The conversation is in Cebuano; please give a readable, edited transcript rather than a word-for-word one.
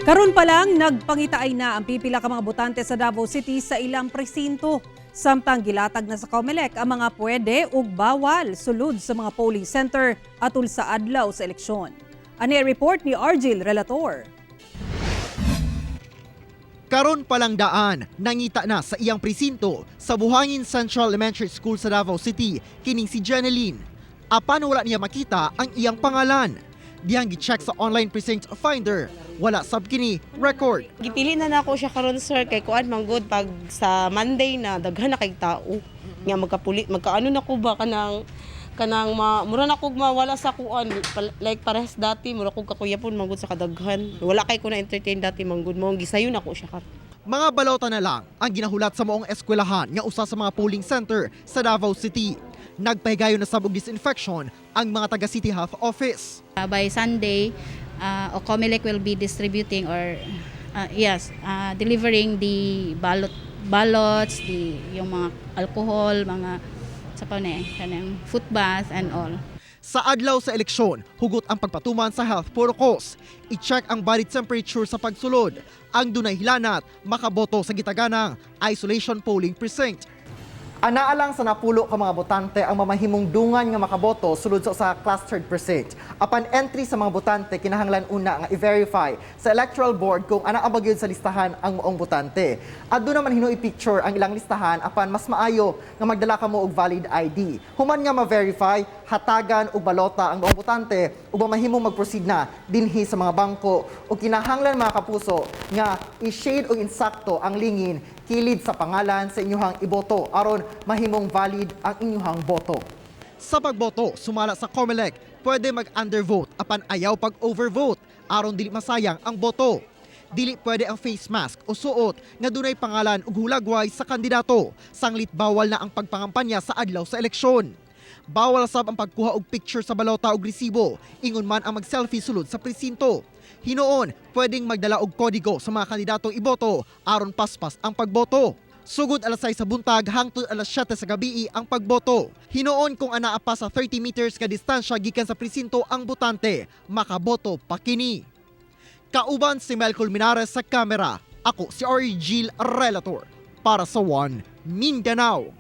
Karon pa lang, nagpangitaay na ang pipila ka mga botante sa Davao City sa ilang presinto. Samtang gilatag na sa COMELEC ang mga pwede ug bawal sulod sa mga polling center atul sa adlaw sa eleksyon. Ani report ni Argil Relator. Karon pa lang daan, nangita na sa iyang presinto sa Buhangin Central Elementary School sa Davao City, kining si Jeneline. Apan wala niya makita ang iyang pangalan. Dihang gi-check sa online precinct finder, wala sab kini record. Gipili na nako siya karon, sir, kay kuan man gud, pag sa Monday na daghan na kay tao. Nga magkapuli, magkaano na ko ba, kanang kanang ma, mura na kog mawala sa kuan, like parehas dati, mura kog kakuyapon man gud sa kadaghan. Wala kay ko na entertain dati man gud mo gisayo na ko siya karon. Mga balota na lang ang ginahulat sa maong eskwelahan nga usa sa mga polling center sa Davao City. Nagpahigayon na sab og disinfection ang mga taga City Health Office. By Sunday, Ocomelec will be distributing or yes, delivering the ballots, the yung mga alcohol, mga sa pa na eh, kanang foot bath and all. Sa adlaw sa eleksyon, hugot ang pagpatuman sa health protocols. I-check ang body temperature sa pagsulod. Ang dunay hilanat, makaboto sa gitaganang isolation polling precinct. Anaa lang sa napulo ka mga botante ang mamahimong dungan nga makaboto sulod sa usa ka clustered precinct. Apan entry sa mga botante, kinahanglan una nga i-verify sa electoral board kung anaa ba gyud sa listahan ang maong botante. Aduna man hinuoy picture ang ilang listahan, apan mas maayo nga magdala kamo og valid ID. Human nga ma-verify, hatagan og balota ang maong botante ug mamahimong mag-proceed na dinhi sa mga bangko, ug kinahanglan, mga kapuso, nga i-shade og insakto ang lingin kilid sa pangalan sa inyuhang iboto aron mahimong valid ang inyuhang boto. Sa pagboto, sumala sa COMELEC, pwede mag-undervote apan ayaw pag-overvote aron dili masayang ang boto. Dili pwede ang face mask o suot nga dunay pangalan ug hulagway sa kandidato. Sanglit bawal na ang pagpangampanya sa adlaw sa eleksyon. Bawal sab ang pagkuha og picture sa balota og resibo, ingon man ang mag-selfie sulod sa presinto. Hinuon, pwedeng magdala og kodigo sa mga kandidatong iboto aron paspas ang pagboto. Sugod alas 6 sa buntag hangtod alas 7 sa gabi ang pagboto. Hinuon kung anaa pa sa 30 meters ka distansya gikan sa presinto ang botante, makaboto pa kini. Kauban si Mel Colmenares sa kamera. Ako si Argil Relator para sa One Mindanao.